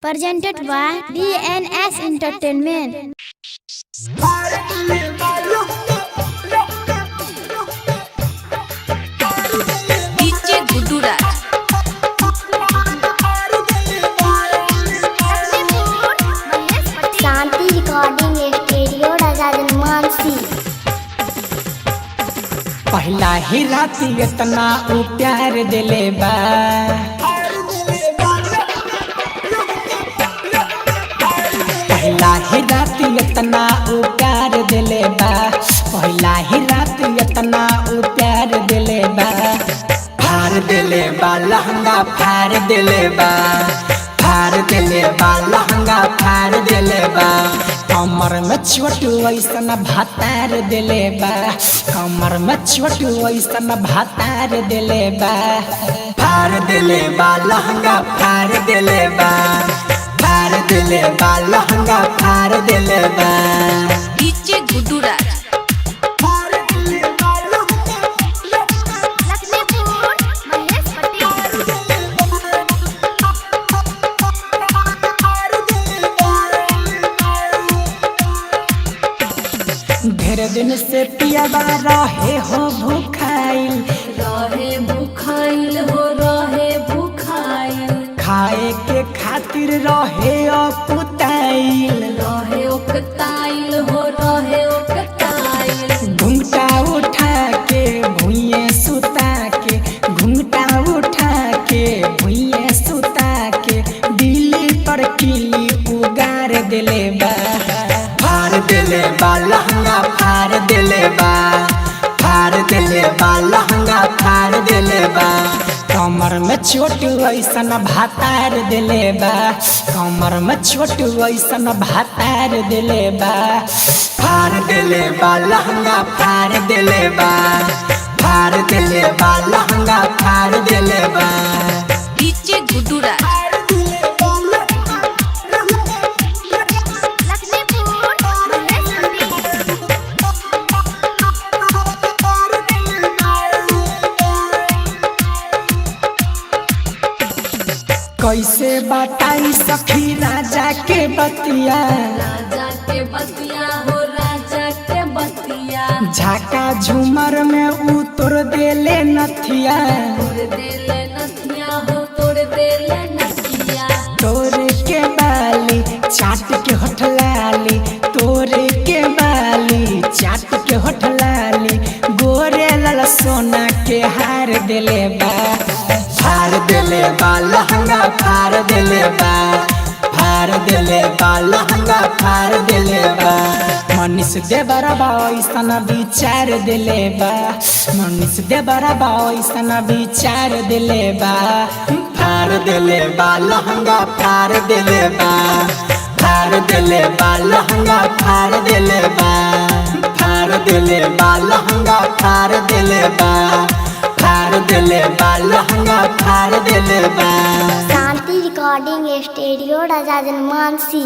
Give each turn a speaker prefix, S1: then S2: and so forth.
S1: Presented by DNS Entertainment.
S2: DJ Guddu Raj.
S1: Shanti recording studio Raja Mansi.
S3: पहला ही राती इतना ऊ प्यार दिले बा। पहला ही राती इतना ऊ प्यार दिले बा। पहला ही राती इतना ऊ प्यार दिले बा। फाड़ दिले बा लहंगा, फाड़ दिले बा, फाड़ दिले बा लहंगा, फाड़ दिले बा। कमर में छोटू ऐसन भातार दिले बा। कमर में छोटू ऐसन भातार दिले बा। फाड़ दिले बा लहंगा, फाड़ दिले बा, फाड़ दिले बा लहंगा, फाड़ दिले बा।
S2: DJ Guddu Raj.
S3: ढेर दिन से पियावा रहे हो भूखाइल,
S2: रहे भूखाइल हो रहे भूखाइल,
S3: खाए के खातिर रहे अकुताइल,
S2: रहे ओकताइल हो रहे ओकताइल।
S3: घुंघटा उठा के भुइये सुता के, घुंघटा उठा के भुइये सुता के, दिल्ली पर किली उगार दिले बा। फाड़ दिले बा लहंगा, फाड़ दिले बा, फाड़ दिले बा लहंगा, फाड़ दिले बा। कमर में छोटू ऐसन भातार दिले बा। कमर में छोटू ऐसन भातार दिले बा। फाड़ दिले बा लहंगा, फाड़ दिले बा, फाड़ दिले बा लहंगा, फाड़ दिले बा।
S2: DJ Guddu Raj.
S3: कैसे बताई सखी राजा के बतिया,
S2: राजा के बतिया हो राजा के बतिया,
S3: झाका झूमर में उतर देले नथिया,
S2: तोड़ देले नथिया हो तोड़ देले नथिया।
S3: तोरे के बाली चाट के होठलाली, तोरे के बाली चाट के होठलाली, गोरे लाल सोना के हार दिले बा। फाड़ दिले बा लहंगा, फाड़ दिले बा, फाड़ दिले बा लहंगा, फाड़ दिले बा। मनीष देवरबा ऐसन विचार दिले बा। मनीष देवरबा ऐसन विचार दिले बा। फाड़ दिले बा लहंगा, फाड़ दिले बा, फाड़ दिले बा लहंगा, फाड़ दिले बा, फाड़ दिले बा लहंगा, फाड़ दिले बा, फाड़ दिले बा लहंगा, फाड़ दिले बा।
S1: Shanti recording studio Raja Mansi.